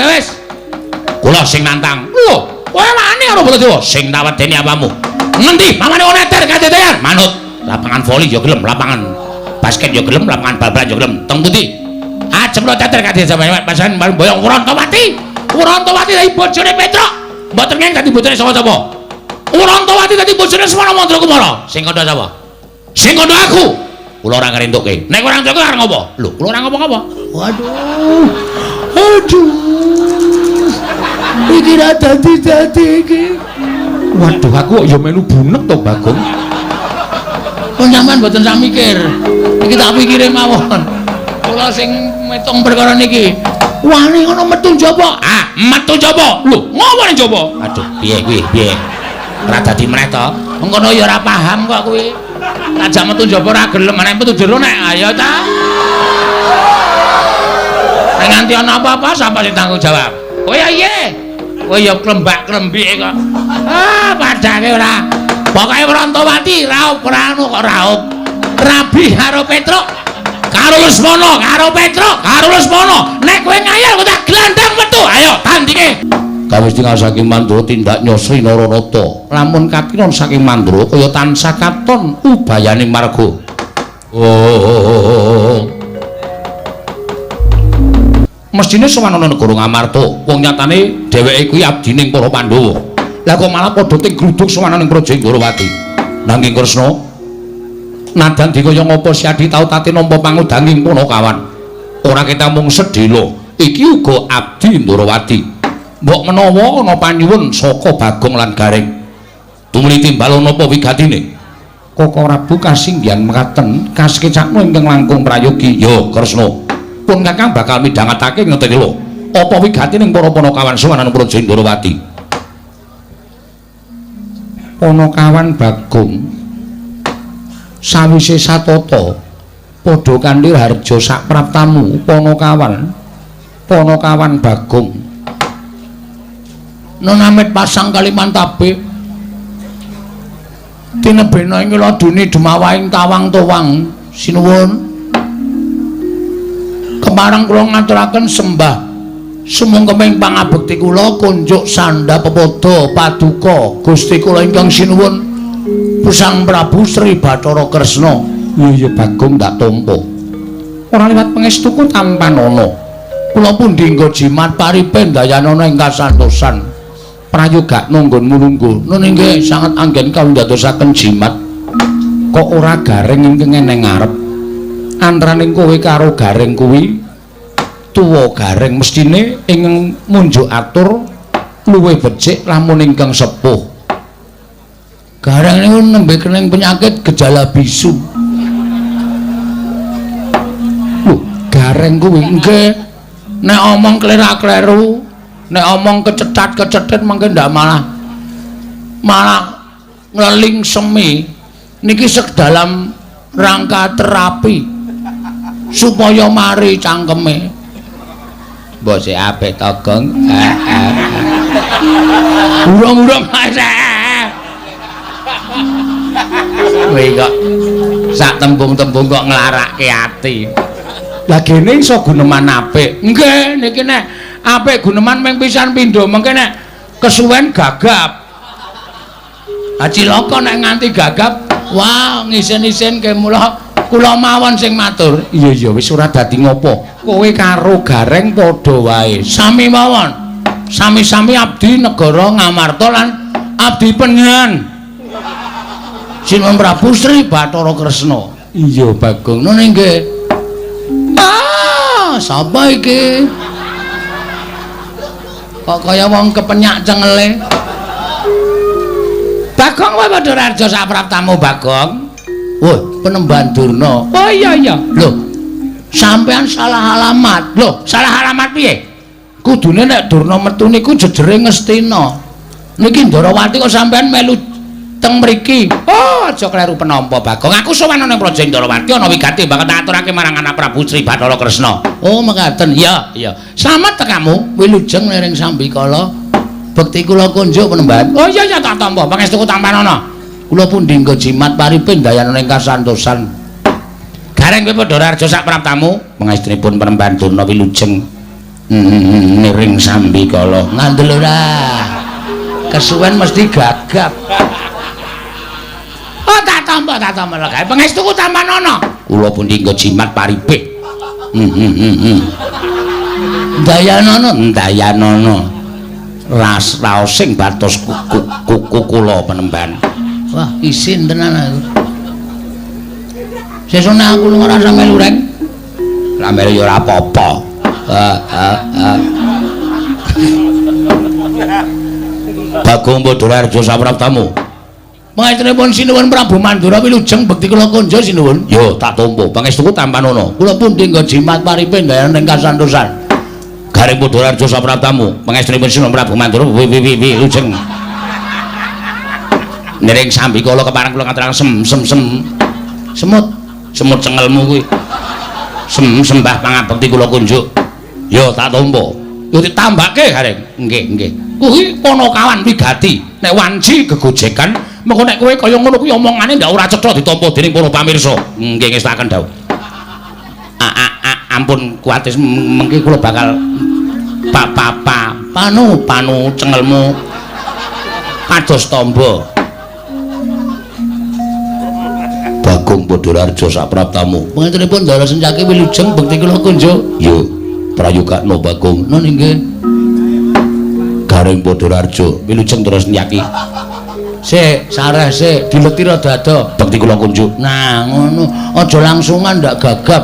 wis. Kula sing nantang. Lho, kowe wani karo Baladewa? Sing tak wedeni apamu? Ngendi pamane wong eter kadedean? Manut. Lapangan voli ya gelem, lapangan basket ya gelem, lapangan bal-balan ya gelem. Teng pundi? Ajem lo teter kadedean pasangan boyong Wrontowati. Wrontowati dadi bojone Petruk. Mboten ngeng dadi bojone sapa-sapa. Wrontowati dadi bojone Semana Mandrakumara. Sing kandha sapa? Sing kandha aku. Kula ora ngrentukke. Nek ora ngrentukke arep ngopo? Lho, kula ora ngopo-ngopo. Waduh. Aduh. Iki ra dadi-dadi iki. Waduh, aku kok ya melu bunek to, Bagong. Kok sampean mboten sak mikir. Iki tak pikire mawon. Kula sing mitung perkara niki. Wani ngono metu njaba. Ah, metu njaba. Lho, ngopo ning njaba? Aduh, piye kuwi? Piye? Ora dadi meneh to? Mengkono ya ora paham kok kuwi. Tajak metu njaba ora gelem, nek metu jero nek ayo ta. Nek nganti ana apa-apa sapa sing tanggung jawab? Kowe ya iye. Kowe ya klembak-klembike kok. Ah, padake ora. Pokoke Wrontowati raup ora anu kok raup. Rabi karo Petruk. Karo Lesmana, karo Petruk, karo Lesmana. Nek kowe ngayal kok tak glandang metu. Ayo tandinge. Kawis tinggal saking Mandura tindak Nyosri Naranata. Lamun katinon saking Mandura kaya tansah katon ubayane marga. Oh. Mestine sowan ana negara Ngamarta. Wong nyatane dheweke kuwi abdining para Pandhawa. Lah kok malah padha ting gluduk sowan ning Praja Ndorowati. Nanging Kresna nadan dikaya ngapa Siadi tau tate nampa pangudanging Panakawan. Ora kita mung sedhela, iki uga abdi Ndorowati. Mbok menawa ana panyuwun saka Bagong lan Gareng. Tumuli timbal napa wigatine? Koko Prabu kasinggihan mekaten kasekecakno ingkang langkung prayogi. Ya Kresna. Pun Kakang bakal midhangetake ngeten lho. Apa wigatine para Panakawan sowan ana Praja Ndorowati? Panakawan Bagong sawise satata padha kanthi harja sapraptamu Panakawan Panakawan Bagong Nonamit pasang Kalimantabe tinebena ing laduni dumawahing tawang towang sinuwun kemarang kula ngaturaken sembah sumungkeming pangabekti kula kunjuk sandha pepoda paduka Gusti kula ingkang sinuwun Pusang Prabu Sri Bathara Kresna. Iya iya Bagong ndak tampa. Ora liwat pangestuku tampanana. Kula pundi nggo jimat paripe ndayanana ing kasantosan Prayogakna nggonmu lungguh. Nun inggih sanget anggen kawula ndadosaken jimat. Kok ora Gareng ingkang eneng ngarep? Antaraning kowe karo Gareng kuwi tuwa Gareng mestine ingkang munjuk atur luwih becik lamun ingkang sepuh. Gareng niku nembe kening penyakit gejala bisu. Lho, Gareng kuwi nggih nek omong klera-kleru, nek omong kecetat-kecetit mangke ndak malah malah ngleling semi. Niki sek dalam rangka terapi supaya mari cangkeme. Mbok sik apik to, Gong. Urung-urung Kowe kok sak tembung-tembung kok nglarake ati. Lah gene iso guneman apik. Nggih, niki nek apik guneman ming pisan pindho, mengke nek kesuwen gagap. Ha cilaka nek nganti gagap, wah ngisin-isin ke mula kula mawon sing matur. Iya iya wis ora dadi ngopo. Kowe karo Gareng padha wae. Sami mawon. Sami-sami abdi negara Ngamarta lan abdi penyan. Sinuwun Prabu Sri Bathara Kresna. Iya Bagong. Nun inggih. Ah, sapa iki? Kok kaya wong kepenyak cengele. Bagong kowe padha raja sapraptamu Bagong. Wah, Penemban Durna. Oh iya iya. Lho, sampean salah alamat. Lho, salah alamat piye? Kudune nek Durna metu niku jejere Ngastina. Niki Ndorowati kok sampean melu teng mriki. Oh, aja kleru penampa Bagong. Aku sowan ana Praja Ndorowati ana wigati bakal tak aturake marang anak Prabu Sri Bathara Kresna. Oh, mekaten. Iya, iya. Slamet tekamu. Wilujeng liring sambikala. Bekti kula kunjuk Penemban. Oh iya iya tak tampa. Pangestuku tampanana. Kula pundi nggo jimat paripe ndayanana ing kasantosan. Gareng kowe padha raja sak praptamu. Pangestunipun Penemban Durna wilujeng niring sambikala. sambikala. Ngandel ora. Kesuwen mesti gagap. Oh, tak tampa lek. Pangestuku tampanono. Kula pundi nggo jimat paripih. Ndayanono, ndayanono. Ras raosing batos kuku kula penemban. Wah, isin tenan aku. Sesuk nek aku lunga ora sampe lureng. Lah melu ya ora apa-apa. Bagong Badararja sapraptamu. Pangestunipun sinuwun Prabu Mandura wilujeng bekti kula kunja sinuwun. Yo tak tampa. Pangestuku tampanono. Kula pundi nggo jimat paripe ndayan ing kasantosan. Garing Badararja sapraptamu. Pangestunipun sinuwun Prabu Mandura wilujeng. Niring sambikala kepareng kula ngaturaken sem sem sem. Semut, semut cengelmu kuwi. Sem sembah pangabekti kula kunjuk. Yo tak tampa. Yo ditambake Gareng. Nggih, nggih. Kuwi Panakawan wigati. Nek wanci gegojekan, mengko nek kowe kaya ngono kuwi omongane ndak ora cetha ditampa dening para pamirsa. Nggih ngestaken dawuh. Ampun kuwatir mengki kula bakal pa pa pa panu panu cengelmu kados tamba. Bagong Badararja sapraptamu. Pangestunipun Ndara Sencaki wilujeng bekti kula kunjuk. Yo prayogakno Bagong. Nun inggih. Gareng Badararja wilujeng terus nyaki. Sik, sareh sik, dileti rada ado. Bekti kula kunjuk. Nah, ngono. Aja langsungan ndak gagap.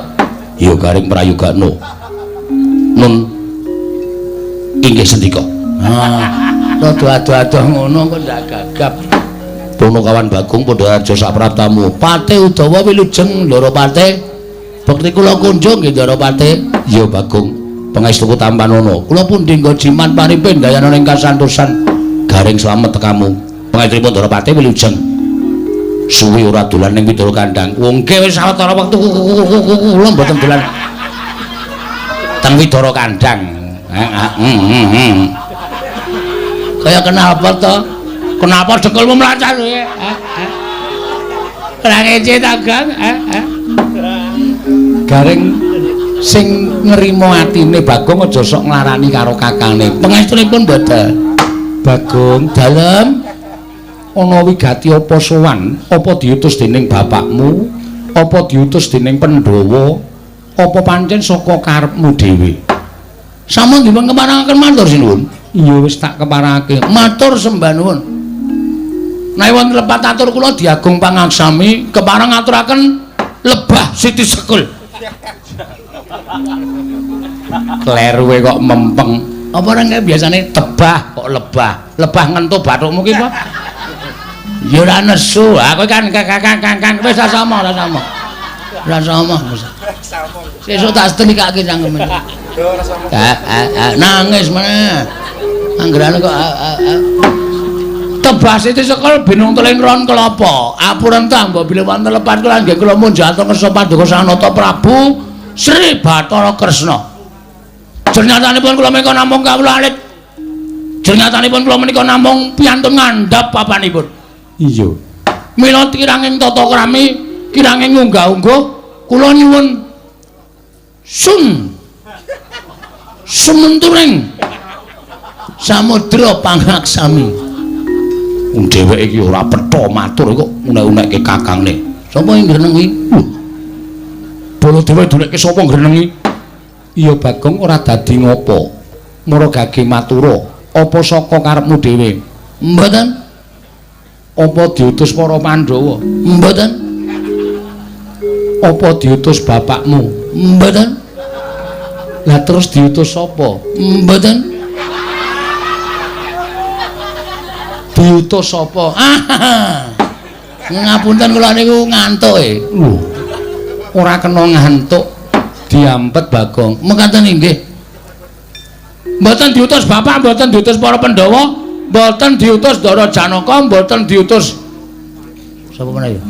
Yo Gareng prayogakno. Nun inggih sendika. Ah, rada ado-ado ngono kok ndak gagap. Punakawan Bagong Badararja sapraptamu. Pate Udawa wilujeng Ndara Pate. Bekti kula kunjung nggih Ndara Pate. Ya Bagong, pangestuku tampanono. Kula pundi nggo jimat paripe ndayana ing kasantosan. Gareng slamet tekamu. Pangestunipun Ndara Pate wilujeng. Suwi ora dolan ning Widara Kandang. Wong nggih wis sawetara wektu kula mboten dolan teng Widara Kandang. Kaya kenapa to? Kenapa dekelmu mlacat kowe? Ora ngece ta, Gang? Gareng sing ngrimo atine Bagong aja sok nglarani karo kakane. Pangestunipun mboten. Bagong, dalem ana wigati apa sowan? Apa diutus dening bapakmu? Apa diutus dening Pandhawa? Apa pancen saka karepmu dhewe? Sampun dipun keparengaken matur sinuwun. Iya wis tak keparengake. Matur sembah nuwun. Nek wonten lepat atur kula diagung pangaksami kepareng ngaturaken lebah Siti Sekul. Kleruwe kok mempeng. Apa ora kaya biasane tebah kok lebah. Lebah ngentu bathukmu ki apa? Ya ora nesu. Ha kowe kan kang wis ora sama, ora sama. Ora sama. Sesuk tak setelikake cangkeme. Nangis meneh. Anggerane kok tebah Siti Sekul binung teling ron kelapa. Apurentah mbok bilih wonten lepat kula nggih kula munjata kersa paduka Sang Nata Prabu Sri Bathara Kresna. Jernyatanipun kula menika namung kawula alit. Jernyatanipun kula menika namung piyantun ngandhap papanipun. Iya. Mila kiranging tata krami, kiranging unggah-ungguh kula nyuwun sun sumenturing samudra pangaksami. Wong dheweke iki ora petha matur kok unek-unekke kakangne. Sapa ing grenengi? Baladewa dunekke sapa grenengi? Iya Bagong ora dadi ngopo. Mara gage matura, apa saka karepmu dhewe? Mboten. Apa diutus para Pandhawa? Mboten. Apa diutus bapakmu? Mboten. Lah terus diutus sapa? Mboten. Diutus sapa? Ngapunten kula niku ngantuk e. Lho. Ora kena ngantuk. Diampet Bagong. Mekaten inggih. Mboten diutus bapak, mboten diutus para Pandhawa, mboten diutus Ndara Janaka, mboten diutus sapa meneh ya?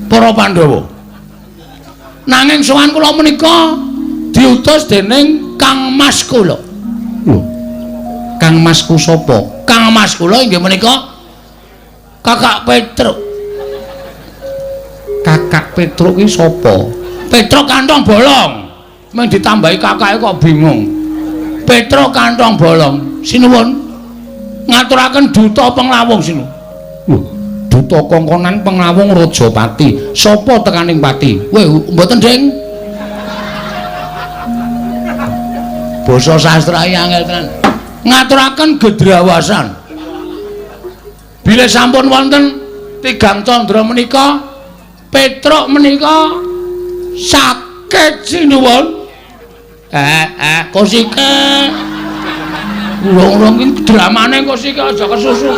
Para Pandhawa. Nanging sowan kula menika diutus dening Kang Mas kula. Lho. Kang Masku sapa? Kang Mas kula inggih menika Kakak Petruk. Kakak Petruk ki sapa? Petruk kantong bolong. Mung ditambahi kakake kok bingung. Petruk kantong bolong. Sinuwun. Ngaturaken duta penglawung sinuwun. Lho, duta kongkonan penglawung Rajapati. Sapa tekaning pati? Weh, mboten, Ding. Basa sastra iki angel tenan. Ngaturaken gedrawasan. Bilih sampun wonten tigang candra menika, Petruk menika sakit sinuwun. Kosike. Urung-urung iki dramane kosike aja kesusu.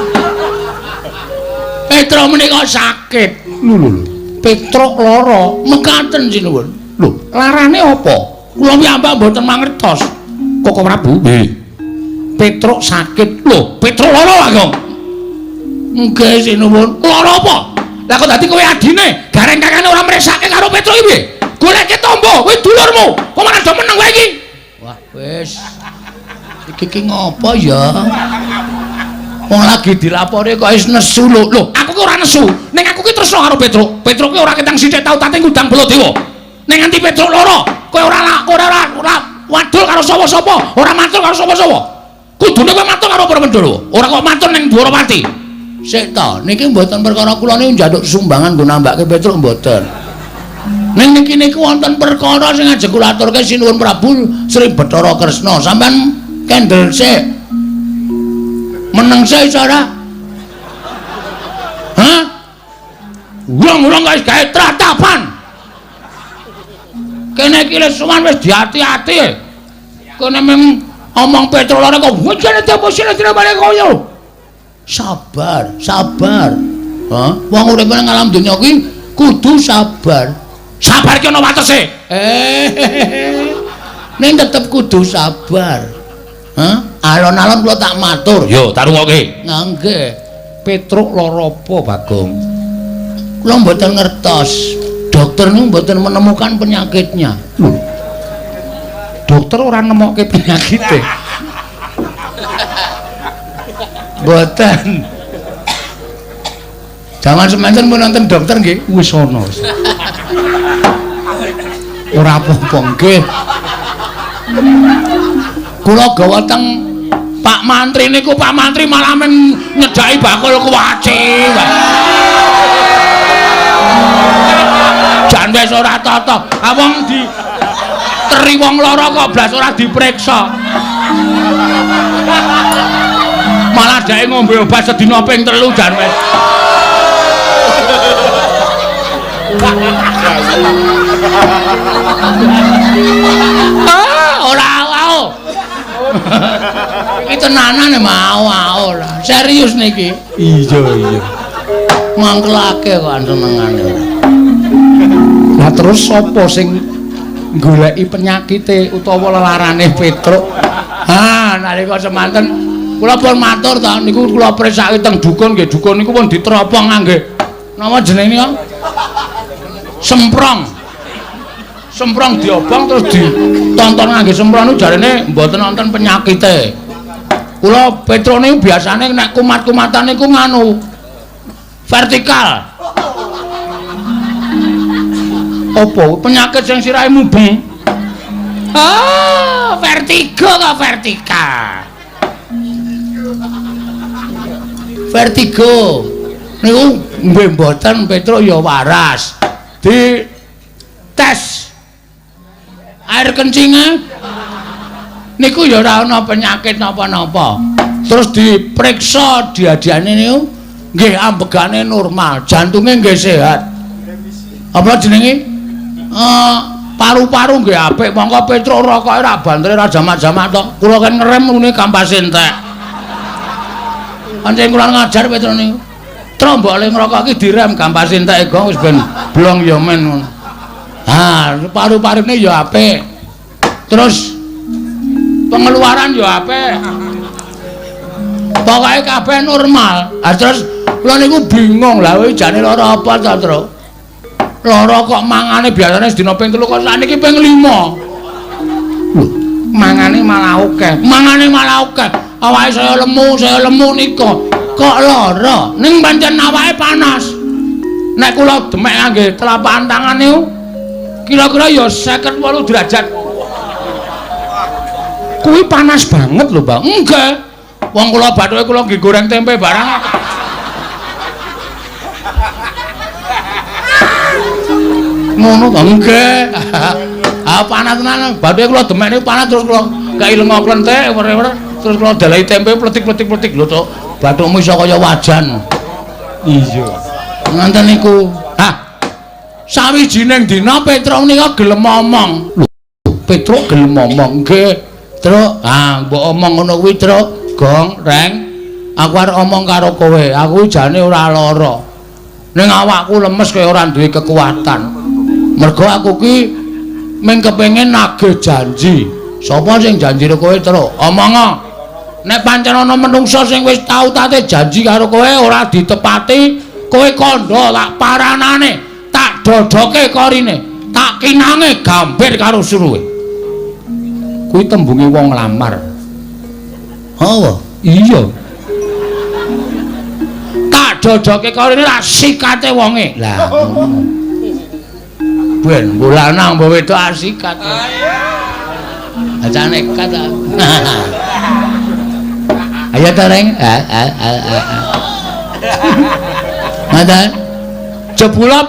Petruk menika sakit. Lho lho lho. Petruk lara, mekaten sinuwun. Lho, larane apa? Kula piyambak mboten mangertos. Koko Prabu? Nggih. Petruk sakit. Lho, Petruk lara, Bagong. Nggih sinuwun. Lara apa? Lah kok dadi kowe adine, gareng kakane ora mresake karo Petruk iki piye? Goleke tombo, kowe dulurmu. Kok malah do meneng kowe iki? Wah, wis. Iki ki ngopo ya? Wong lagi dilapori kok wis nesu lho. Lho, aku ki ora nesu. Ning aku ki tresno karo Petruk. Petruk ki ora ketang sithik tau tate ngundang Baladewa. Ning nganti Petruk lara, kowe ora ora wadul karo sapa-sapa, ora matur karo sapa-sapa. Kudune kowe matur karo para Pandhawa, ora kok matur ning Dwarawati. Sik to, niki mboten perkara kula niku njaluk sumbangan nggo nambake Petruk mboten. Ning niki niku wonten perkara sing ajeng kula aturke sinuwun Prabu Sri Bathara Kresna. Sampeyan kendel sik. Meneng sik iso ora? Hah? Wong-wong wis gawe tratapan. Kene iki wis sowan wis diati-ati. Kene mung omong Petruk lara kok wujane tepo sine bali koyo. Sabar, sabar. Hah? Wong urip nang alam donya kuwi kudu sabar. Sabar ki ana watese. Ning tetep kudu sabar. Hah? Alon-alon kula tak matur. Yo, tak rungokke. Nggih. Petruk lara apa, Bagong? Kula mboten ngertos. Dokter niku mboten menemukan penyakitnya. Lho. Dokter ora nemokke penyakite. Mboten. Jaman semanten pun nonton dokter nggih? Wis ana. Ora apa-apa nggih. Kula gawa teng Pak Mantri niku, Pak Mantri malah men nyedhaki bakul kuwaci. Jan wis ora tata. Ah wong di teri wong lara kok blas ora diperiksa. Malah dheke ngombe obat sedina ping 3 jan wis. Ah, ora au. Iki tenanan mau ora. Serius niki. Iya, iya. Mangkelake kok senengane. Lah terus sapa sing goleki penyakite utawa lelarane Petruk? Ah, nalika semanten kula pun matur ta niku kula presake teng dukun nggih, dukun niku pun diteropong ngangge napa jenenge niku? Semprong. Semprong diobong terus ditonton ngangge semprong niku jarene mboten wonten penyakite. Kula Petruk niku biasane nek kumat-kumatan niku nganu vertikal. Apa penyakit sing sirahe mubeng? Ah, vertigo kok vertikal. Vertigo niku nggih mboten Petruk ya waras. Di tes air kencinge niku ya ora ana penyakit napa-napa. Terus diperiksa diadiane niku nggih ambegane normal, jantunge nggih sehat. Apa jenenge? Paru-paru nggih apik, mongko Petruk rokoke ora bantere ora jamak-jamak tok. Kula kan ngerem ngene kampase entek. Pancen kula ngajar Petruk niku. Trok mbok le ngrokok iki direm kampase entek gong wis ben blong ya men ngono. Ah, paru-parune ya apik. Terus pengeluaran ya apik. Pokoke kabeh normal. Ah terus kula niku bingung lah kowe jane lara apa ta, Truk? Lara kok mangane biasane sedina ping 3 kok sakniki ping 5. Lho, mangane malah akeh. Mangane malah akeh. Awake saya lemu nika. Kok lara? Ning pancen awake panas. Nek kula demek ngangge telapak tangan niku kira-kira ya 58 derajat. Kuwi panas banget lho, Mbak. Enggak. Wong kula bathuke kula nggih goreng tempe barang. Ngono to? Nggih. Ah panas tenan. Bathuke kula demekne panas terus kula kai lenga klenthek wer-wer terus kula dalahi tempe pletik-pletik-pletik lho, Cuk. Bathukmu iso kaya wajan. Iya. Ngoten niku. Hah. Sawijining dina Petruk nika gelem omong. Lho, Petruk gelem omong. Nggih, Truk. Ah, mbok omong ngono kuwi, Truk. Gong, Reng. Aku arep omong karo kowe. Aku jane ora lara. Ning awakku lemes kaya ora duwe kekuatan. Mergo aku ki mung kepengin nagih janji. Sapa sing janji karo kowe, Truk? Omongo. Nek pancen ana menungsa sing wis tau tate janji karo kowe ora ditepati, kowe kandha tak paranane, tak dodoke korine, tak kinange gambir karo suruhe. Kuwi tembunge wong nglamar. Hawa? Iya. Tak dodoke korine tak sikate wonge. Lah ngono. Ben mbok lanang mbok wedok asikat. Aja nekat ta. Ayo ta, Reng. Ngoten. Jebula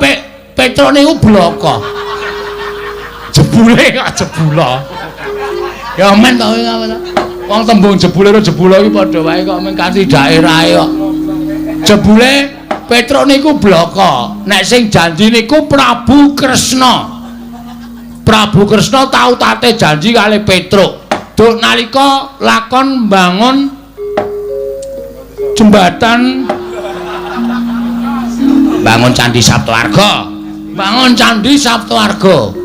Petruk niku bloko. Jebule kok jebula. Ya men to kuwi ta. Wong tembung jebule karo jebula iki padha wae kok mung kanthi daerahe kok. Jebule Petruk niku bloko. Nek sing janji niku Prabu Kresna. Prabu Kresna tau tate janji kali Petruk. Duk nalika lakon mbangun jembatan, bangun Candi Saptawarga. Bangun Candi Saptawarga.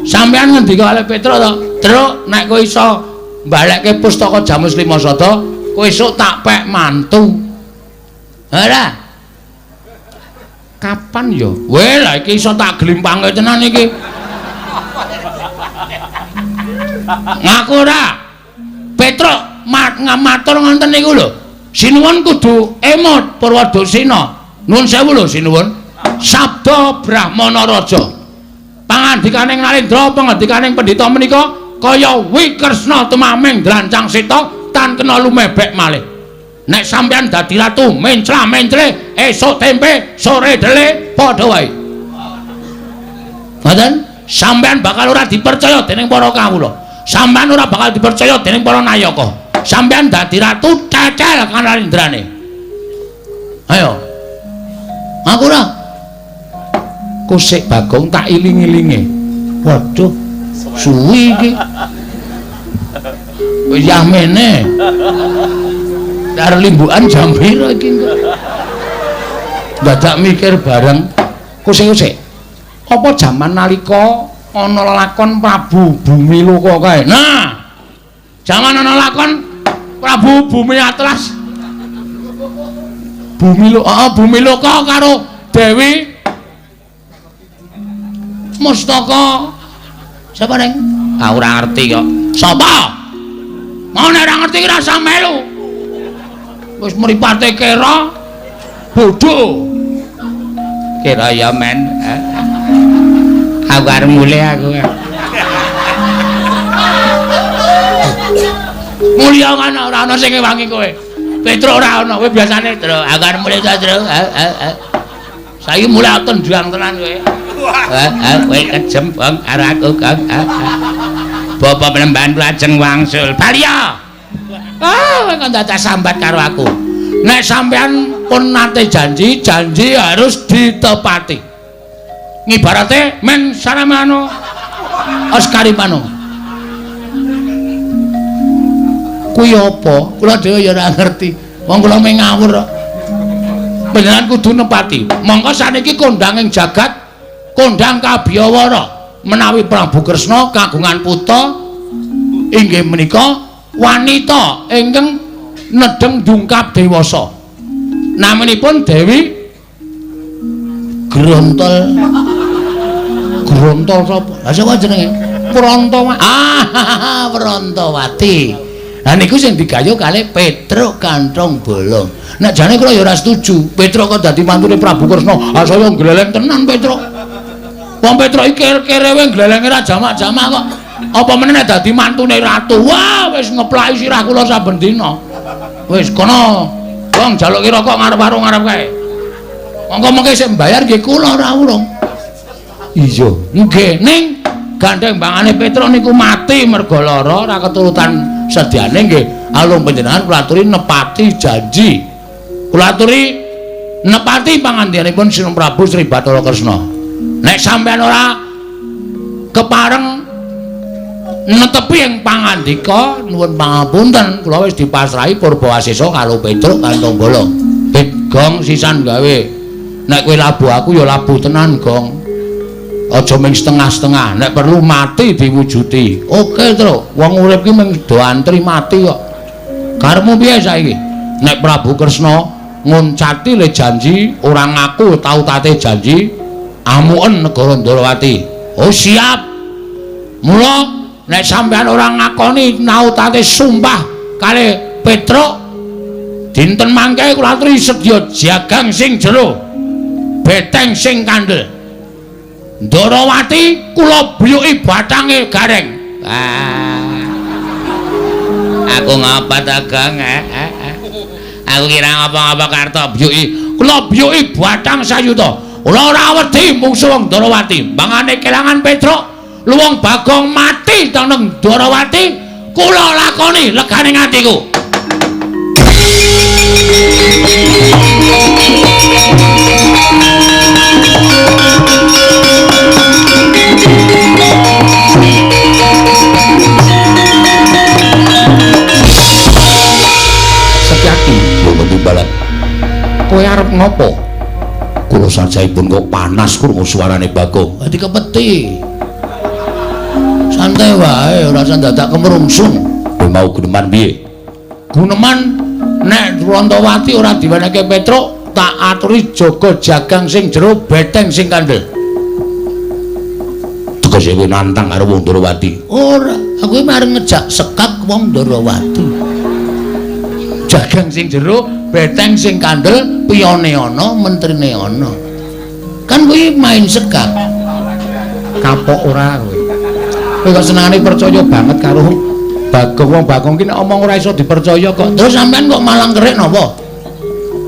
Sampeyan ngendika kali Petruk to, "Truk, nek kowe iso mbalekke pustaka Jamus Lima Sada, kowe esuk tak pek mantu." Ora. Kapan ya? Weh, lah iki iso tak glimpange tenan iki. Ngaku ora? Petruk matur ngoten niku lho. Sinuwun kudu emot Purwadasina. Nuwun sewu lho sinuwun. Sabda Brahmana Raja. Pangandikaning Narendra, pangandikaning pendhita menika kaya Wikresna tumaming drancang seta tan kena lumebek malih. Nek sampeyan dadi ratu mencla-mencle esuk tempe sore dele padha wae. Ngoten? Sampeyan bakal ora dipercaya dening para kawula. Sampeyan ora bakal dipercaya dening para nayaka. Sampeyan dadi ratu cecel kanarendrane. Ayo. Aku ora. Kusik Bagong tak iling-ilinge. Waduh, suwi iki. Wis yahmene. Arep limbukan jam pira iki engko? Dadak mikir bareng. Kusik-kusik. Apa jaman nalika ana lakon Prabu Bumiloka kae? Nah, jaman ana lakon Prabu Bumi Atlas. Bumiloka, heeh, Bumiloka karo Dewi Mustaka. Sapa, Neng? Ah ora ngerti kok. Sapa? Mau nek ora ngerti ki rasa melu. Wis mripate kera bodho. Kira ya men. Aku arep mulih aku. Mulya kan ora ana sing ngewangi kowe. Petruk ora ana, kowe biasane, Truk, aku arep mulih ta, Truk. Saiki mulih tendang tenan kowe. Kowe kejem, Bang, karo aku, Kang. Bapak Penemban lajeng wangsul. Baliya. Ah, kowe kok dadak sambat karo aku. Nek sampean pun nate janji, janji harus ditepati. Ngibarate men saramano Oskarimano. Kuwi apa? Kula dhewe ya ora ngerti. Wong kula mung ngawur kok. Panjenengan kudu nepati. Mongko saniki kondang ing jagat, kondang kabiyawara menawi Prabu Kresna kagungan putra inggih menika wanita ingkang nedheng dungkap dewasa. Namanipun Dewi Grontol. Grontol sapa? Lah sapa jenenge? Prantawati. Ah, Prantawati. Lah niku sing digayuh kalih Petruk Kanthong Bolong. Nek jane kula ya ora setuju. Petruk kok dadi mantune Prabu Kresna. Ah saya gleleng tenan Petruk. Wong Petruk iki kere-kerewe glelenge ra jamak-jamak kok. Apa meneh nek dadi mantune ratu? Wah, wis ngeplaki sirah kula saben dina. Wis kono. Wong jaluki rokok ngarep warung ngarep kae. Monggo mengke sing mbayar nggih kula ora urung. Iya, nggih ning gandeng bangane Petruk niku mati mergo lara ora keturutan sediane nggih. Alung panjenengan kula aturi nepati janji. Kula aturi nepati pangandikanipun Sri Prabu Sri Bathara Kresna. Nek sampeyan ora kepareng netepi ing pangandika nuwun pangapunten kula wis dipasrahi Purbawasesa karo Petruk kantong bala. Gong sisan gawe. Nek kowe labuh aku ya labuh tenan, Gong. Aja ming setengah-setengah, nek perlu mati diwujudi. Oke, Truk. Wong urip ki mung do antri mati kok. Karepmu piye saiki? Nek Prabu Kresna nguncati le janji, ora ngaku tau tate janji, amuken negara Ndrawati. Oh, siap. Mula nek sampeyan ora ngakoni nautate sumpah kali Petruk, dinten mangke kula aturi sedya jagang sing jero, beteng sing kandel. Ndrawati kula biyuki bathange gareng. Ah. Aku ngapa ta, Gong? Aku kira ngapa-ngapa karto biyuki. Kula biyuki bathang sayuta. Kula ora wedi mungsuh wong Ndrawati. Mangane kelangan Petruk, luwung Bagong mati teneng Ndrawati, kula lakoni legane atiku. Setyaki mboten timbalan. Kowe arep ngopo? Kula sajaipun kok panas krungu suarane Bagong. Dadi kepeti. Santai wae, ora usah dadak kemrungsung. Kowe mau guneman piye? Guneman nek Rantawati ora diwenehke Petruk, tak aturi jaga jagang sing jero, beteng sing kandel. Tegese kowe nantang karo wong Ndrawati? Ora, aku iki arep ngejak sekak wong Ndrawati. Jagang sing jero, beteng sing kandel, piyone ana, mentrine ana. Kan kuwi main sekak. Kapok ora kowe? Kowe kok senengane percaya banget karo Bagong. Wong Bagong ki nek omong ora iso dipercaya kok. Terus sampean kok malang kerik napa?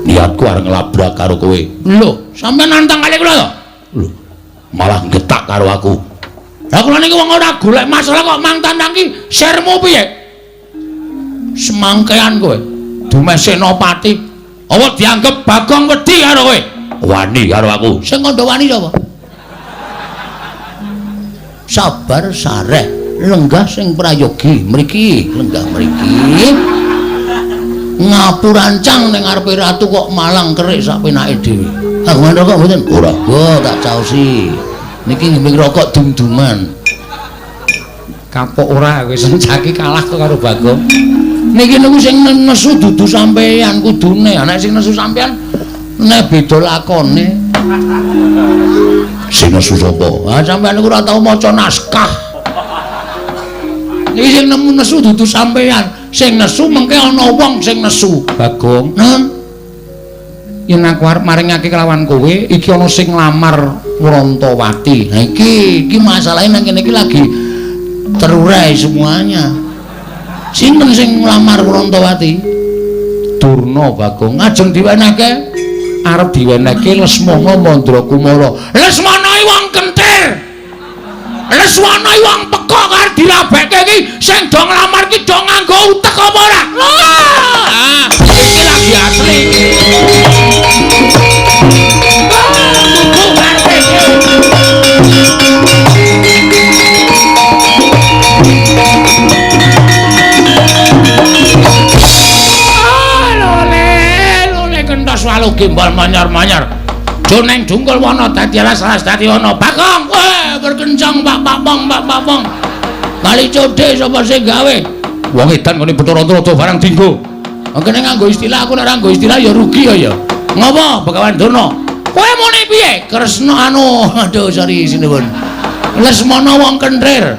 Niatku arep nglabrak karo kowe. Lho, sampean nantang kali kula to? Lho, malah getak karo aku. Lah kula niki wong ora golek masalah kok mang tantang ki sermu piye? Semangkean kowe. Dumeh Senopati. Apa dianggep Bagong wedi karo kowe? Wani karo aku. Sing kandha wani sapa? Sabar sareh, lenggah sing prayogi mriki, lenggah mriki. Ngapurancang ning ngarepe ratu kok malang kerik sak penake dhewe. Aku rokok mboten? Ora. Wo, tak caosi. Niki ngeming rokok dum-duman. Kapok ora kowe sencaki kalah kok karo Bagong. Niki niku sing nesu dudu sampeyan kudune. Nek sing nesu sampeyan nek beda lakone. Sing nesu sapa? Ah sampeyan niku ora tau maca naskah. Niki sing nemu nesu dudu sampeyan. Sing nesu mengke ana wong sing nesu. Bagong, Nun, yen aku arep maringake kelawan kowe, iki ana sing nglamar Wrantawati. Nah iki masalahe nang kene iki lagi terurai semuanya. Sinten sing nglamar Wrantawati? Durna, Bagong. Ngajeng diwenehke? Arep diwenehke Lesmana Mandrakumara. Lesmana iki wong kentir. Lesmana iki wong pekok arep dirabeke iki sing do nglamar iki do nganggo utek apa ora? Ah, iki lagi asli iki. Kudu karepe iki. Ah, lole, lole kentos walu gimbal manyar-manyar. Joneng jungkul wana dadi alas-alas dadi ana. Bagong, weh berkencang Pak Papong, Pak Papong. Kali codhe sapa sing gawe? Wong edan ngene Bathara Antarada barang dinggo. Kene nganggo istilah, aku nek ora nganggo istilah ya rugi ya ya. Ngopo Begawan Durna? Kowe muni piye? Kresna anu, aduh sorry sinuwun. Lesmana wong kenthir.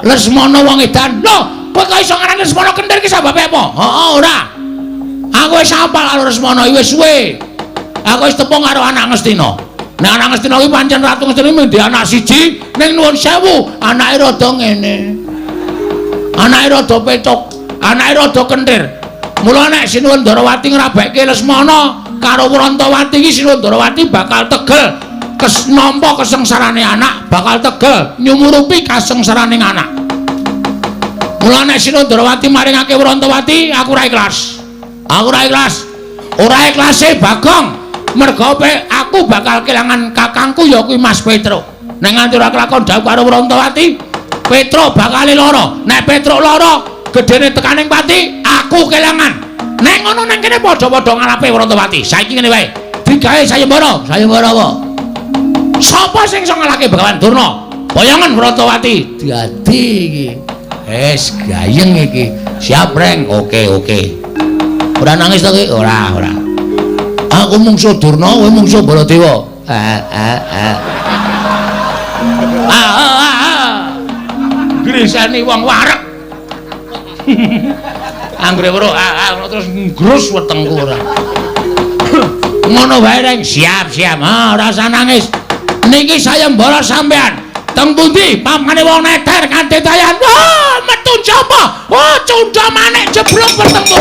Lesmana wong edan. Lho, kowe kok iso ngarani Lesmana kenthir ki sababe apa? Heeh, ora. Aku wis hafal karo Lesmana iki wis suwe. Aku wis tepung karo anak Ngastina. Nek anak Ngastina kuwi pancen Ratu Ngastina mung anak siji, ning nuwun sewu, anake rada ngene. Anake rada pecok, anake rada kenthir. Mula nek Sinuwun Ndarawati ngrabekke Lesmana karo Wrantawati iki Sinuwun Ndarawati bakal tegel nampa kesengsarane anak, bakal tegel nyumurupi kasengsarane anak. Mula nek Sinuwun Ndarawati maringake Wrantawati, aku ora ikhlas. Aku ora ikhlas. Ora ikhlase Bagong, merga aku bakal kelangan kakangku ya kuwi Mas Petruk. Nek nganti ora kelakon dhawuh karo Wrantawati, Petruk bakal lara. Nek Petruk lara, gedene tekaning pati, aku kelangan. Nek ngono nang kene padha-padha ngalape Wrantawati. Saiki ngene wae. Digawe sayembara. Sayembara apa? Sapa sing iso ngalahke Begawan Durna? Boyongan Wrantawati. Dadi iki. Wis gayeng iki. Siap, Reng. Oke, oke. Ora nangis to ki? Ora, ora. Aku mungsuh Durna, kowe mungsuh Baladewa. Grisani wong wareg. Anggere weruh ngono terus nggrus wetengku ora. Ngono wae, Reng. Siap, siap. Ah, ora usah nangis. Niki sayembara sampean. Teng pundi pamane wong neter kanthi tayan. Wah, metu sapa? Wah, cundha manik jeblok wetengku.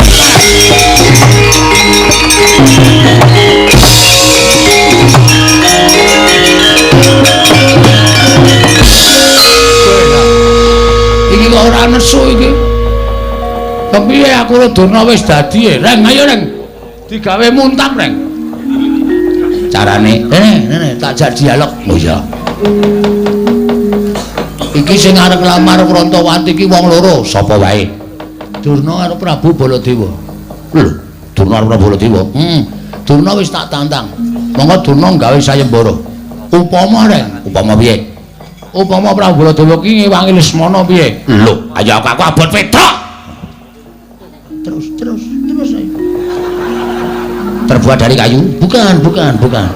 Iki kok ora nesu iki. Kepiye aku karo Durna wis dadi e? Reng, ayo Reng. Digawe muntap, Reng. Carane, rene tak jak dialog. Oh iya. Iki sing arep nglamar Wrantawati iki wong loro, sapa wae? Durna karo Prabu Baladewa. Lho, Durna karo Prabu Baladewa. Durna wis tak tantang. Monggo Durna gawe sayembara. Upama, Reng, upama piye? Upama Prabu Baladewa ki ngewangi Lesmana piye? Lho, ayo aku abot Petruk. Terus, terus, terus ayo. Terbuat dari kayu? Bukan, bukan, bukan.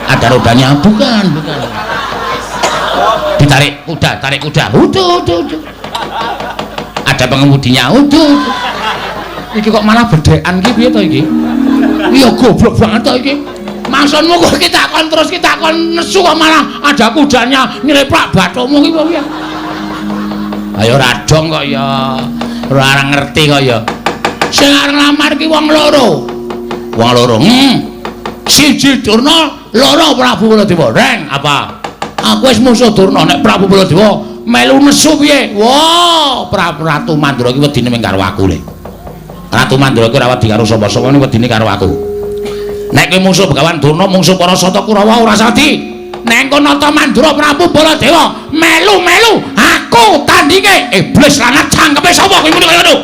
Ada rodanya? Bukan, bukan. Ditarik kuda, tarik kuda. Uduh, uduh, uduh. Ada pengemudinya? Uduh, uduh. Iki kok malah bedhekan ki piye to iki? Iya goblok banget to iki. Maksudmu kok kita takon terus kita takon nesu kok malah ada kudanya nyeleplak bathukmu ki piye? Ayo radong kok ya. Ora ngerti kok ya. Sing arep nglamar ki wong loro. Wong loro. Siji Durna, loro Prabu Baladewa. Reng, apa? Aku wis musuh Durna, nek Prabu Baladewa melu nesu piye? Wah, Prabu Ratu Mandra iki wedine mung karo aku le. Ratu Mandra iki ora wedi karo sapa-sapa, wedine karo aku. Nek kowe musuh Begawan Durna, musuh para Sata Kurawa ora sadi. Nek engko nata Mandra Prabu Baladewa melu-melu aku tandinge. Iblis lanat cangkeme sapa kowe muni kaya ngono?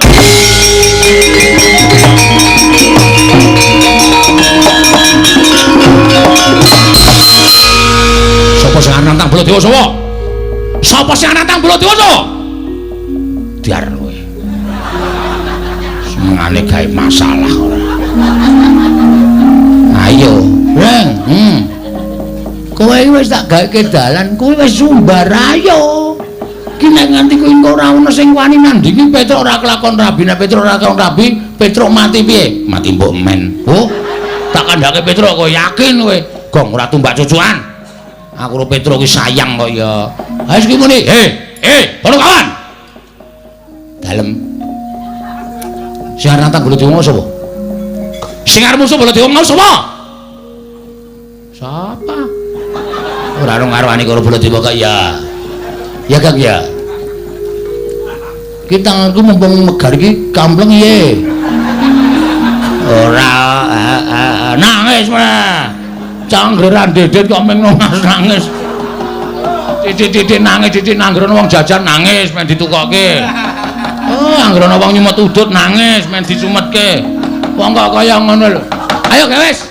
Sapa sing arep nantang Baladewa sapa? Sapa sing nantang Baladewa sapa? Diar kowe. Senengane gawe masalah ora. Ayo, Reng. Kowe wis tak gaweke dalan, kowe wis sumbar ayo. Ki nek nganti kowe engko ora ono sing wani nandingi Petruk ora kelakon rabi, nek Petruk ora kelakon rabi, Petruk mati piye? Mati mbok men. Oh, tak kandhake Petruk kowe yakin kowe. Gong ora tumbak cucuan. Aku karo Petruk ki sayang kok ya. Ha wis ki muni, para kawan. Dalem. Sing arep nantang Baladewa sapa? Sing arep musuh Baladewa mau sapa? Sapa? Ora ono ngarwani karo Baladewa kok ya. Ya Kang ya. Ki tanganku mumpung megar iki kampleng piye? Ora nangis meneh. Canggeran dedet kok meng nangis. Titik-titik nangis, titik nanggrono wong jajan nangis men ditukokke. Oh, anggrono wong nyumet udut nangis men disumetke. Wong kok kaya ngono lho. Ayo gewes.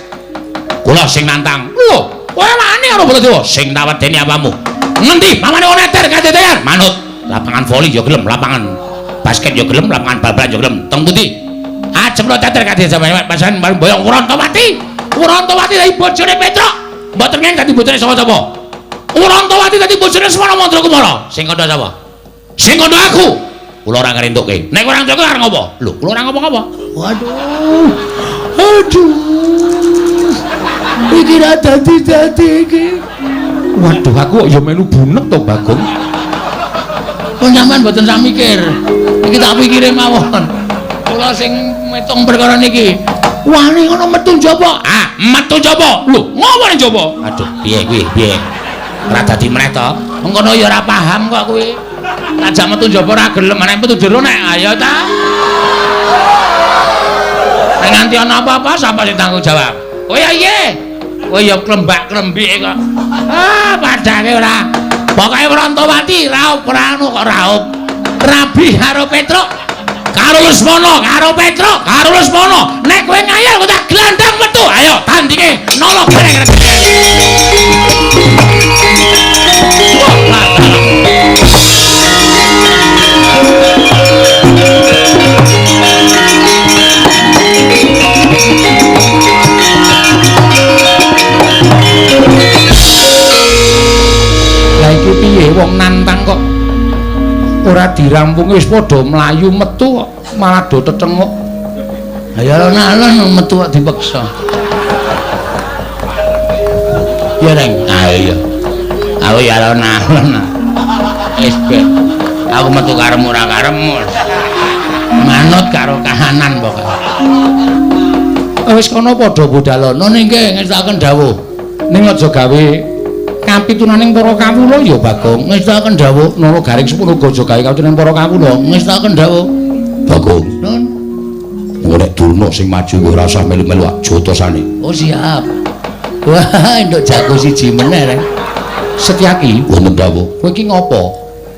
Kula sing nantang. Lho, kowe wani karo Baladewa? Sing tak wedeni apamu? Ngendi pamane wong neter kadetean? Manut. Lapangan voli ya gelem, lapangan basket ya gelem, lapangan bal-balan ya gelem. Teng pundi? Ajeng teter kadetean pasan boyong Wrantawati. Wrantawati dadi bojone Petruk. Mboten ngeng dadi bojone sapa-sapa. Wrantawati dadi bojone Semana Mandrakumara. Sing kandha sapa? Sing kandha aku. Kula ora ngrentukke. Nek ora ngrentukke arep ngopo? Lho, kula ora ngopo-ngopo. Waduh. Aduh. Iki ra dadi-dadi iki. Waduh, aku kok ya melu bunek to, Bagong. Pun sampean mboten sak mikir. Iki tak pikire mawon. Kula sing metung perkara niki. Wani ngono metu njaba. Ah, metu njaba. Lho, ngopo ning njaba? Aduh, piye kuwi? Piye? Ora dadi meneh to. Mengkono ya ora paham kok kuwi. Tak metu njaba ora gelem, nek metu jero nek ayo ta. Nek nganti ana apa-apa sapa sing tanggung jawab? Oh ya iya. Kowe ya klembak-klembike kok. Ah, padake ora. Pokoke Wrontowati raup ora anu kok raup. Rabi karo Petruk, karo Lesmana, karo Petruk, karo Lesmana. Nek kowe ngayal kok tak glandang metu. Ayo tandinge nolo gareng. Lah iki piye wong nantang kok ora dirampungi wis padha mlayu metu kok malah do tetenguk. Lah ya alon-alon metu kok dipeksa. Ya Reng, ah iya. Aku ya alon-alon. Wis ben. Aku metu karemu ora karemu. Manut karo kahanan pokoke. Wis kono padha budalono nggih ngestakaken dawuh. Ning aja gawe kapitunaning para kawula ya Bagong. Ngestakaken dawuh Nara Garing sepuluh aja gawe kapitunaning para kawula. Ngestakaken dawuh Bagong. Nun. Engko nek Durna sing maju ora usah melu-melu jotosane. Oh siap. Wah, entuk jago siji meneh Reng. Setyaki wonten dawuh. Kowe iki ngopo?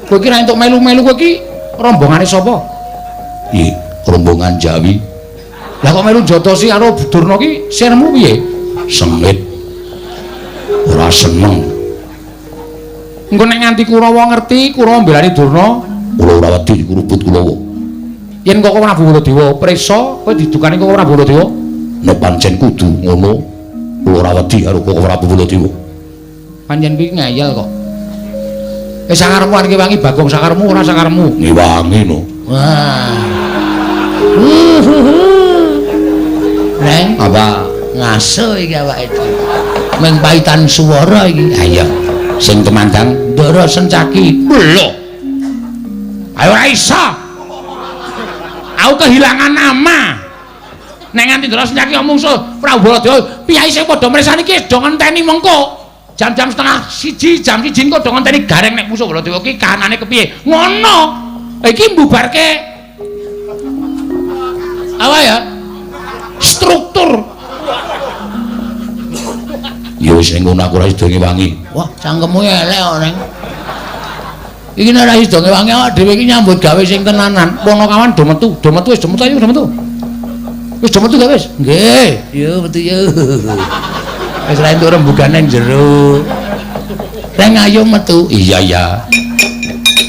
Kowe iki ra entuk melu-melu, kowe iki rombongane sapa? Nggih, rombongan Jawi. Lah kok melu jotosi karo Durna ki sirmu piye? Sengit. Ora seneng. Engko nek nganti Kurawa ngerti, Kurawa mbelani Durna, kula ora wedi kurubut Kurawa. Yen kok Prabu Baladewa prisa, kowe didukani kok Prabu Baladewa? Nek pancen kudu ngono, kula ora wedi karo kok Prabu Baladewa. Pancen kuwi ngeyel kok. Sakarepmu arep ngewangi Bagong, sakarepmu ora sakarepmu? Ngewangi no. Wah. Reng, apa ngaso iki awake dhewe. Mung paitan swara iki. Ha iya. Sing tumandang Ndara Sencaki. Lho. Ayo ora iso. Aku kehilangan nama. Nek nganti Ndara Sencaki mungsuh Prabu Baladewa, piyai sing padha mresani iki do ngenteni mengko. Jam-jam 12:30, jam 1 engko do ngenteni gareng nek musuh Baladewa iki kahanane kepiye. Ngono. Iki mbubarke apa ya? Struktur. Ya wis ning ngono aku ora sida ngewangi. Wah, cangkemmu elek kok, Reng. Iki nek ora sida ngewangi awake dhewe iki nyambut gawe sing tenanan. Ponokawan do metu, do metu wis do metu ayo do metu. Wis do metu gak wis? Nggih. Yo metu yo. Wis ra entuk rembugane jero. Reng ayo metu. Iya iya.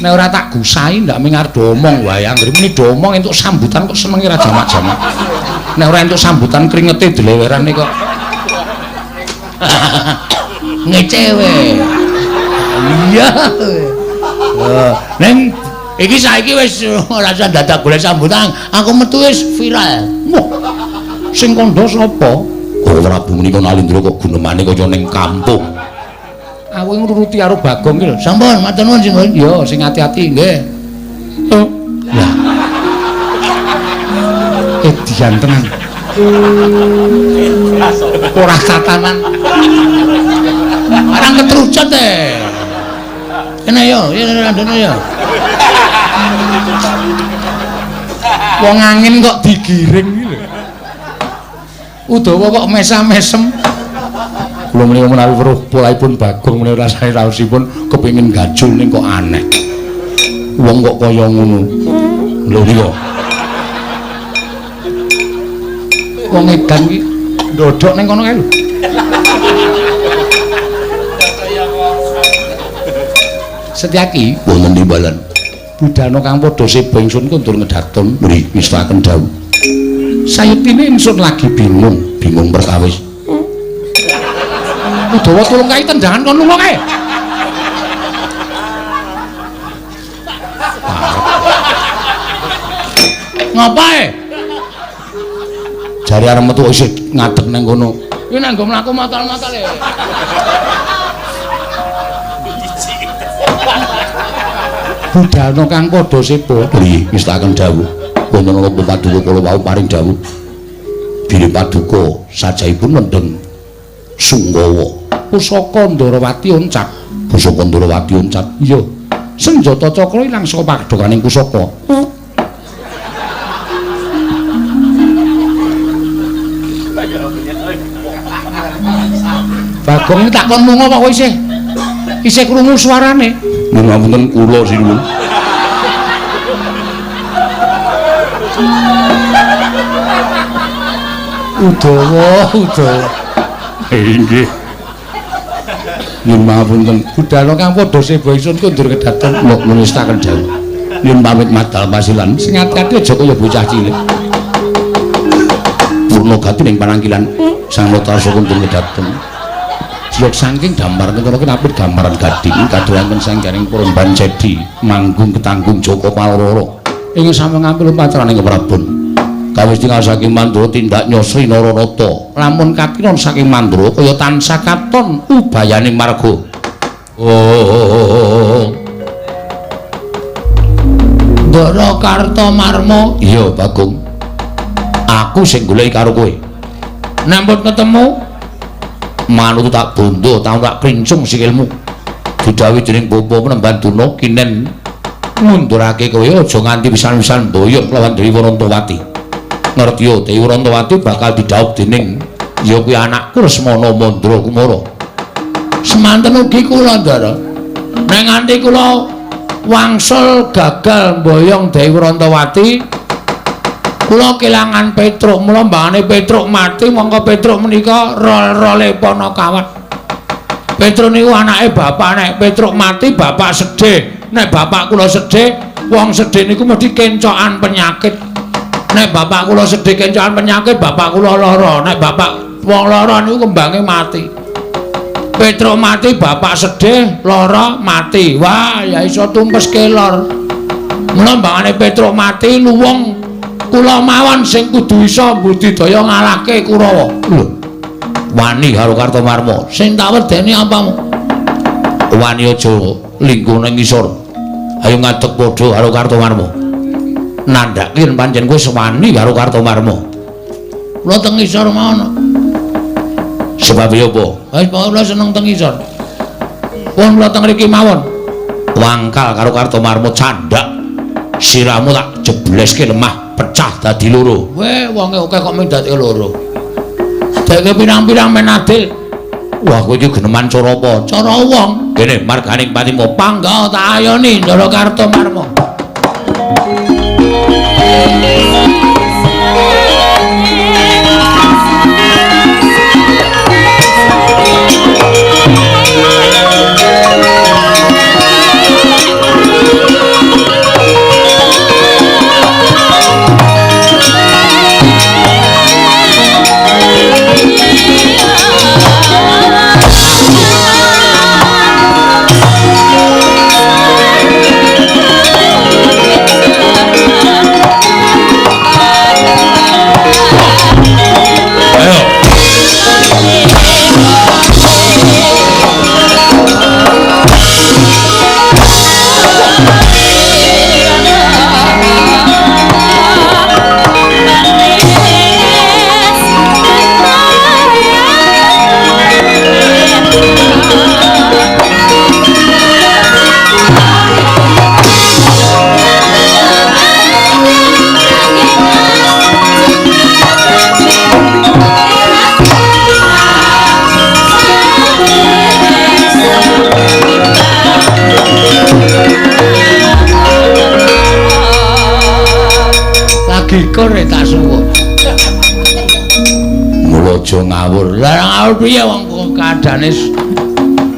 Nek ora tak gusai ndak ming arep do omong wae. Anggere muni do omong entuk sambutan kok senenge ra jamak-jamak. Nek ora entuk sambutan kringete dlewerane kok. Ngecewe. Iya. Neng iki saiki wis ora usah dadak golek sambutan, aku metu wis viral. Wah. Sing kandha sapa? Kok Prabu menika Nalindra kok gunemane kaya ning kampung. Aku ngruruti karo Bagong iki lho. Sampun, matur nuwun sing. Ya, sing ati-ati nggih. Oh. Lah. Edian tenan. Ora tatanan. Orang ketrucut e. Kene yo, ya randone yo. Wong angin kok digiring iki lho. Udawa kok mesam-mesem. Kula menika menawi weruh polaipun Bagong menika rasane raosipun kepengin gajul ning kok aneh. Wong kok kaya ngono. Lho niku. Wong edan iki ndodhok ning kono kae lho. Setyaki wonten timbalan. Budana kang padha seba ingsun kundur ngedhaton mriki ngestakaken dawuh. Sayektine ingsun lagi bingung, bingung perkawis. Udawa tulung kae tendangan kon lunga kae. Ngapae? Jare arep metu isih ngadeg nang kono. Kuwi nang nggo mlaku matal-matal e. Budalna kang padha sepo. Nggih, ngestaken dawuh. Wonten napa paduka kula wau paring dawuh. Bilih paduka sajaipun mendheng sunggawa. Pusaka Ndarawati oncat. Pusaka Ndarawati oncat. Iya. Senjata cakra ilang saka padhokaning pusaka. Bagong takon lunga kok isih isih krungu suarane. Nyuwun ngapunten kula sinuwun. Udawa, udawa. Nggih. Nyuwun ngapunten. Budal kang padha seba ingsun kundur kedaton ngestaken dawuh. Nyuwun pamit madal pasilan. Sing ati-ati aja kaya bocah cilik. Purna gati ning panangkilan Sang Notarsa kundur kedaton. Jlok saking damar kencana kinapit gambaran gading kadohanken sanggaring Purban Cedi manggung ketanggung Joko Paloro ing sami ngampil pancaraning Prabon kawis tinggal saking Mandura tindak Nyosri Naranata lamun kakiron saking Mandura kaya tansah katon ubayane marga. Oh Ndara Kartomarma. Iya Bagong, aku sing goleki karo kowe. Nampun ketemu manut tak bondo tau tak klincung sikilmu didhawuhi dening bapa Penemban Durna kinen ngundurake kowe aja nganti pisan-pisan boyong lawan Dewi Warantawati. Ngerti ya Dewi Warantawati bakal didhawuh dening ya kuwi anakku Lesmana Mandra Kumara. Semanten ugi kula Ndara, nek nganti kula wangsul gagal mboyong Dewi Warantawati kula kelangan Petruk. Mula mbangane Petruk mati mongko Petruk menika rol-role Panakawat. Petruk niku anake bapak. Nek Petruk mati bapak sedih. Nek bapak kula sedih, wong sedih niku mesti kencokan penyakit. Nek bapak kula sedih kencokan penyakit, bapak kula lara. Nek bapak wong lara niku kembange mati. Petruk mati, bapak sedih, lara, mati. Wah, ya iso tumpes kelor. Mula mbangane Petruk mati luwung kula mawon sing kudu iso mbudidaya ngalahke Kurawa. Lho, wani karo Kartomarma. Sing tak wedeni apamu? Wani aja lingguh nang ngisor. Ayo ngadeg padha karo Kartomarma. Nandhake yen pancen kowe wani karo Kartomarma. Kula teng ngisor mawon. Sebab apa? Wis pokoke kula seneng teng ngisor. Pun kula teng mriki mawon. Wangkal karo Kartomarma candhak. Sirahmu tak jebleske lemah. Pecah dadi loro. Weh, wonge akeh kok mung dadi loro. Deke pirang-pirang men adil. Wah, kowe iki geneman cara apa? Cara wong. Kene marganing patimu pangga tak ayoni Ndara Kartomarma. Gikur tak suwuk. Mula aja ngawur. Lah ngawur piye wong kadane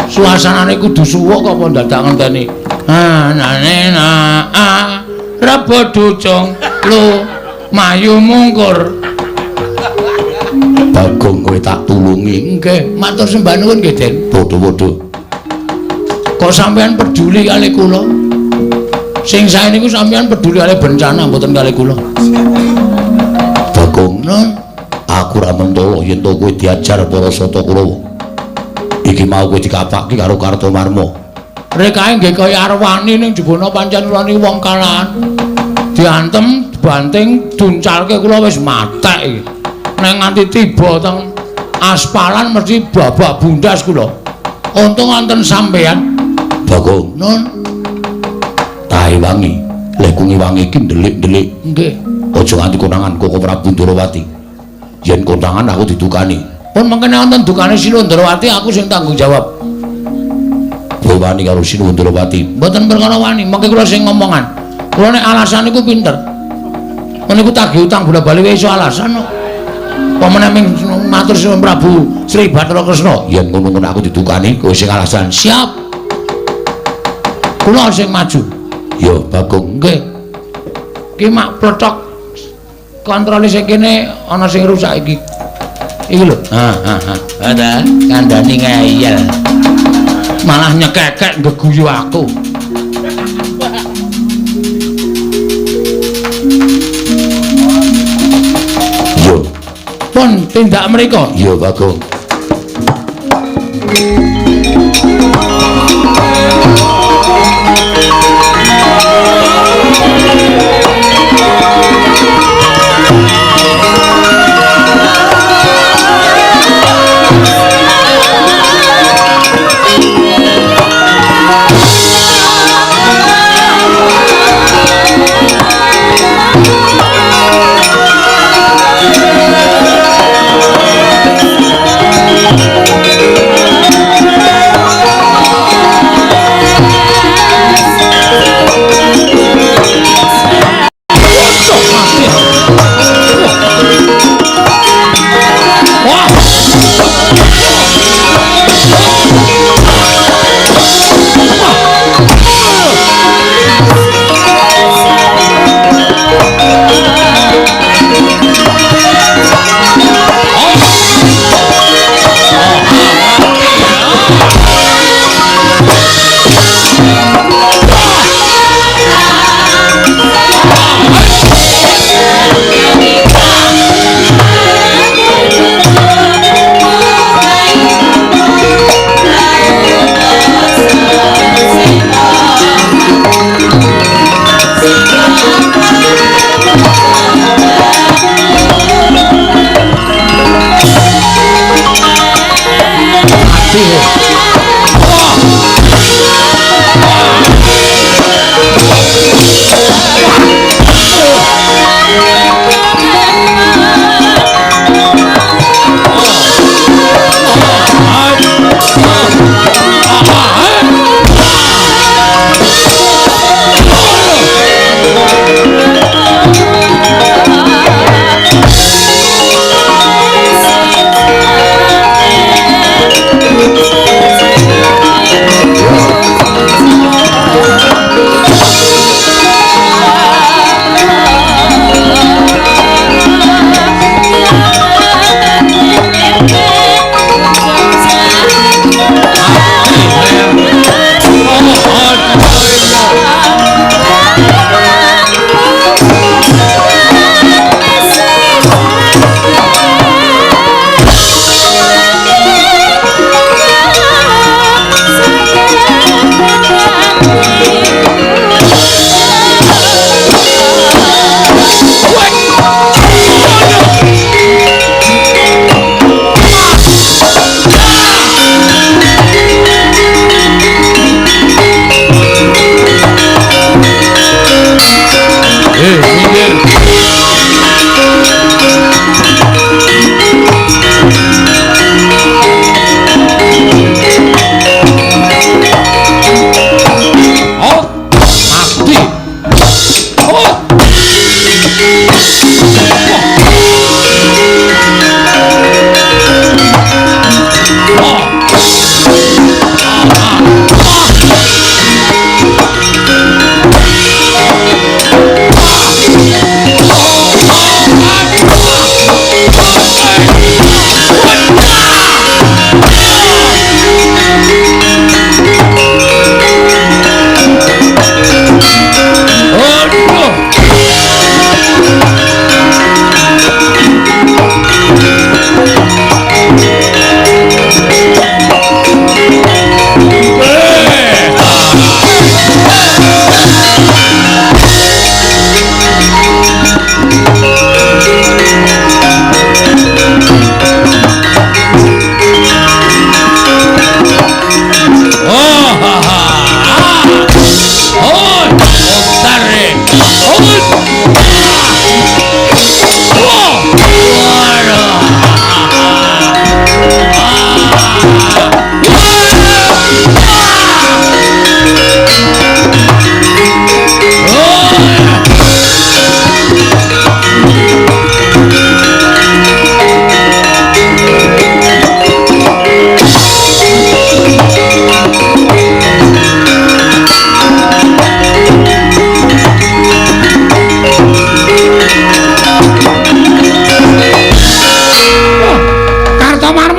suasanane kudu suwuk kok apa dadak ngenteni. Ah nane na ah rebo ducung lu mayu mungkur. Bagong kowe tak tulungi. Nggih, matur sembah nuwun nggih, Den. Padha-padha. Kok sampean peduli kali kula? Sing sae niku sampean peduli kali bencana mboten kali kula. Bagong, non, aku ora mentolo yen to kowe diajar para Sata Kurawa. Iki mau kowe dikapake karo Kartomarma. Rekae nggih kaya arwani ning jebana pancen kula niku wong kalahan. Diantem, dibanting, duncalke kula wis matek iki. Nek nganti tiba teng aspalan mesti babak bundas kula. Untung wonten sampeyan. Bagong. Nun. Tahe wangi. Leh kungi wangi iki ndelik-ndelik. Nggih. Aja nganti konangan Koko Prabu Ndorowati. Yen konangan aku didukani. Pun mengkene wonten dukane Sinuwun Ndorowati aku sing tanggung jawab. Kowe wani karo Sinuwun Ndorowati? Mboten perkara wani, mengke kula sing ngomongan. Kula nek alasan niku pinter. Meniku tagih utang bola-bali wae iso alasan kok. Pamane ming matur Sinuwun Prabu Sri Bathara Kresna. Yen ngono-ngono aku didukani, kowe sing alasan. Siap. Kula sing maju. Ya, Bagong. Nggih. Ki mak plothok kontrole sing kene ana sing rusak iki. Iki lho. Ha ha ha. Ada kandhani ngeyel. Malah nyekekek nggeguyu aku. Yo. Pun tindak mriko. Ya, Bagong.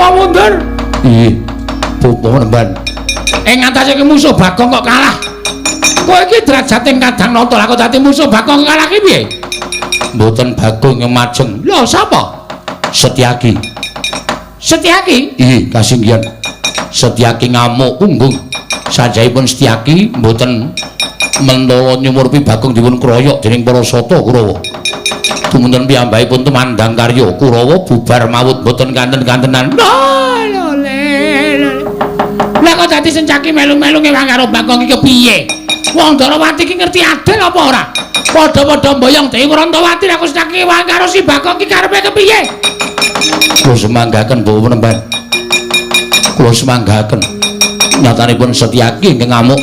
Kurawa mundur. Nggih. Bapak Penemban. Ing ngatasé musuh Bagong kok kalah. Kowe iki derajate kadang nata lah kok dadi musuh Bagong kalah ki piye? Mboten Bagong yang majeng. Lho sapa? Setyaki. Setyaki? Nggih, kasinggihan. Setyaki ngamuk punggung. Sajahipun Setyaki mboten mentala nyumurpi Bagong dipun kroyok dening para sata Kurawa. Tumunten piyambakipun tumandang karya Kurawa bubar mawut mboten kanten-kantenan. Lho le. Lah kok dadi Setyaki melu-melu ngewang karo Bagong iki piye? Wong Ndorowati iki ngerti adil apa ora? Padha-padha mboyong Dewi Wrontowati aku Setyaki ngewang karo si Bagong iki karepe kepiye? Kula semanggaken Bapak Penemban. Kula semanggaken. Nyatanipun Setyaki ingkang ngamuk.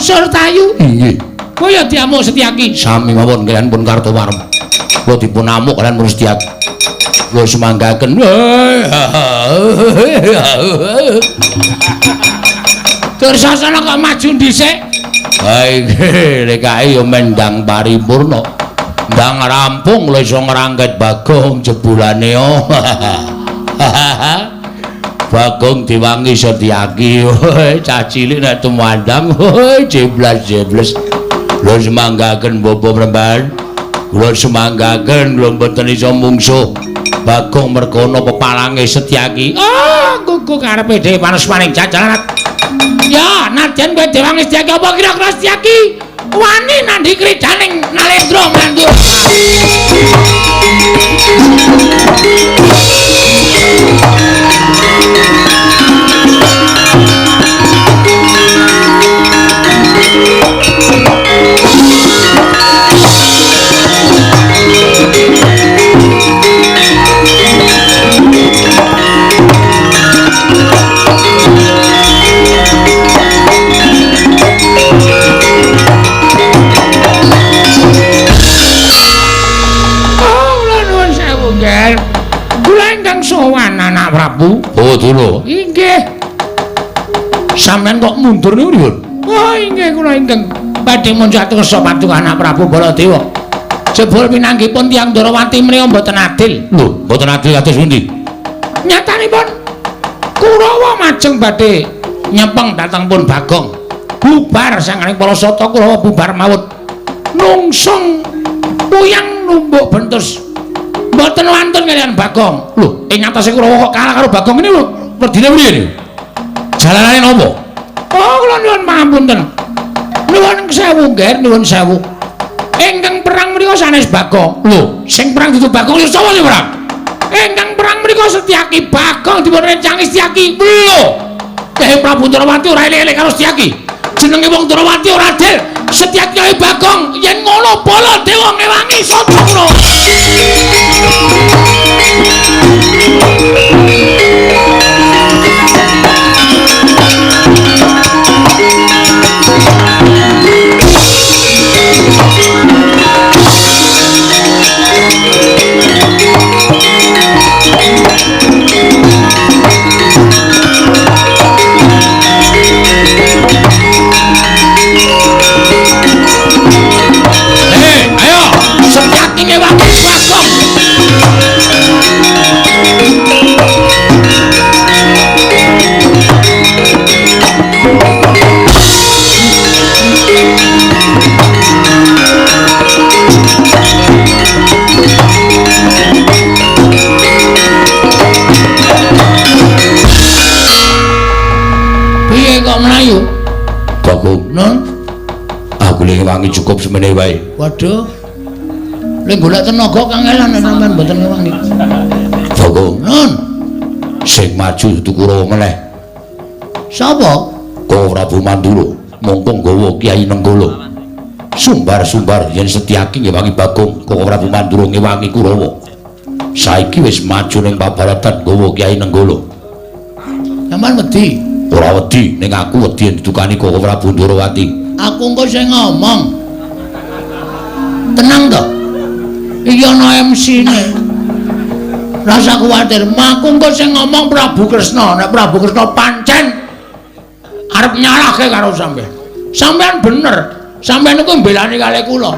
Surtayu? Nggih. Kowe ya diamuk Setyaki? Sami mawon kaliyan pun Kartowarma. Kula dipun amuk kaliyan pun Setyaki. Kula semanggaken. Dursasana kok maju dhisik? Ha iki lek kae ya mendang paripurna. Ndang rampung lho iso ngrangket Bagong jebulane. Bagong diwangi Setyaki. Cah cilik nek tumandang jeblas-jebles. Kula semanggaken Bapak Penemban. Kula semanggaken kula mboten iso mungsuh Bagong merga ana pepalange Setyaki. Ah, gugu karepe dhewe panas-paning jajaran. Ya, nadyan kowe diwangi Setyaki apa kira-kira Setyaki wani nandhi kridaning Nalendra Mandura. Sowan anak Prabu. Oh, dulu. Inggih. Sampeyan kok mundur niku pripun? Oh, inggih kula ingkang badhe munjat kersa paduka anak Prabu Baladewa. Jebul pinanggipun tiyang Ndorowati menika mboten adil. Lho, mboten adil kados pundi? Nyatanipun Kurawa majeng badhe nyepeng dhateng pun Bagong. Bubar sanganing para sata Kurawa bubar mawut. Nungsung puyang numbuk bentus. Mboten wantun kaliyan Bagong. Lho, ing atase Kurawa kok kalah karo Bagong ini lho, werdine piye niku? Jalanane napa? Oh, kula nyuwun pangapunten. Nyuwun sewu, Ngger, nyuwun sewu. Ingkang perang menika sanes Bagong. Lho, sing perang dudu Bagong ya sapa sing perang? Ingkang perang menika Setyaki. Bagong dipun rencangi Setyaki. Lho, Kyai Prabu Ndorowati ora elek-elek karo Setyaki. Jenenge wong Ndorowati ora adil. Setyaki karo Bagong yen ngono Baladewa ngewangi sapa kula. Ayo, Setyaki ngewangi Bagong. Piye kok mlayu? Bagong, Nun, aku le ngewangi cukup semene wae. Waduh. Le golek tenaga kangelan nek sampean mboten ngewangi. Bagong, Nun, sing maju dudu Kurawa meneh. Sapa? Koko Prabu Mandura, mongko nggawa Kyai Nenggala. Sumbar-sumbar yen Setyaki ngewangi Bagong, Koko Prabu Mandura ngewangi Kurawa. Saiki wis maju ning pabaratan nggawa Kyai Nenggala. Sampeyan wedi? Ora wedi, ning aku wedi yen didukani Koko Prabu Ndorowati. Aku engko sing ngomong. Tenang to. Iki ana MC-ne. Rasa kuwatir, aku engko sing ngomong Prabu Kresna. Nek Prabu Kresna pancen arep nyalahke karo sampeyan. Sampeyan bener. Sampeyan niku mbelani kalih kula.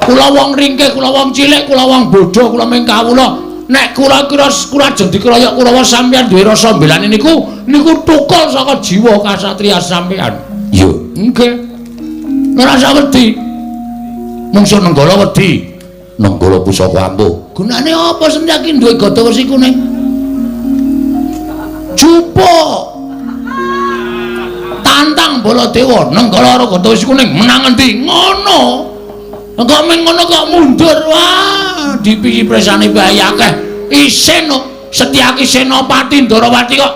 Kula wong ringkih, kula wong cilik, kula wong bodho, kula ming kawula. Nek kula kira kula ajeng dikeroyok Kurawa sampeyan duwe rasa mbelani niku niku tukul saka jiwa kasatriya sampeyan. Iya, nggih. Ora usah wedi. Mungsuh Nenggala wedi. Nenggala pusaka ampuh. Gunane apa Setyaki duwe gada wesi kuning? Jupuk. Tantang Baladewa Nenggala karo gada wesi kuning menang endi? Ngono. Kok meng ngono kok mundur. Wah, dipisi presane bae akeh. Isin Setyaki Senopati Ndorowati kok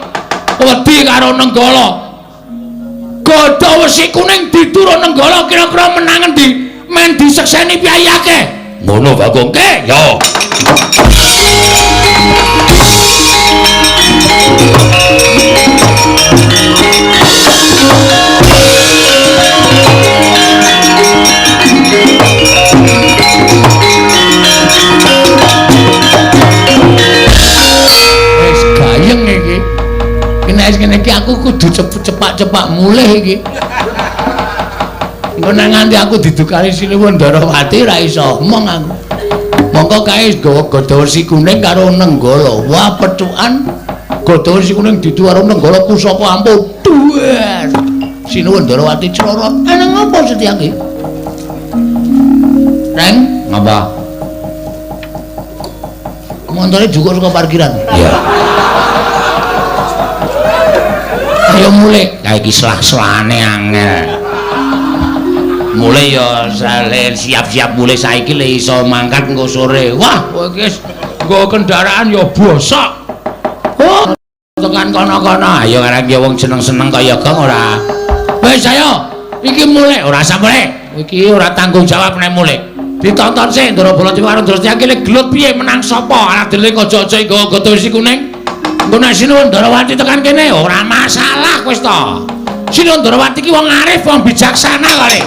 wedi karo Nenggala. Gada wesi kuning diturun Nenggala kira-kira menang endi? Men disekseni piye akeh. Ngono Bagong. Nggih, yo. Wis gayeng iki. Nek ngene iki aku kudu cepak-cepak mulih iki. Engko nek nganti aku didukani Sinuwun Ndarawati ora iso omong aku. Mongko kae nggawa gada wesi kuning karo Nenggala. Wah, pethukan gada wesi kuning didu karo Nenggala pusaka ampuh. Duwer. Sinuwun Ndarawati crorot. Eneng apa Setyaki? Reng, ngapa? Montore jukuk saka parkiran. Iya. Ayo mulih. Lah iki selah-selane angel. Mulih ya siap-siap mulih saiki le iso mangkat engko sore. Wah, kowe iki wis nggo kendaraan ya bosok. Oh, tekan kono-kono. Ayo karang ya wong seneng-seneng kaya gong ora. Wis ayo, iki mulih ora usah mulih. Iki ora tanggung jawab nek mulih. Ditonton sik Ndara Baladewa karo Ndara Setyaki le gelut piye menang sapa? Aladene aja-aja nggawa gada wesi kuning. Engko nek Sinuwun Ndarawati tekan kene ora masalah wis to. Sinuwun Ndarawati ki wong arif, wong bijaksana kare.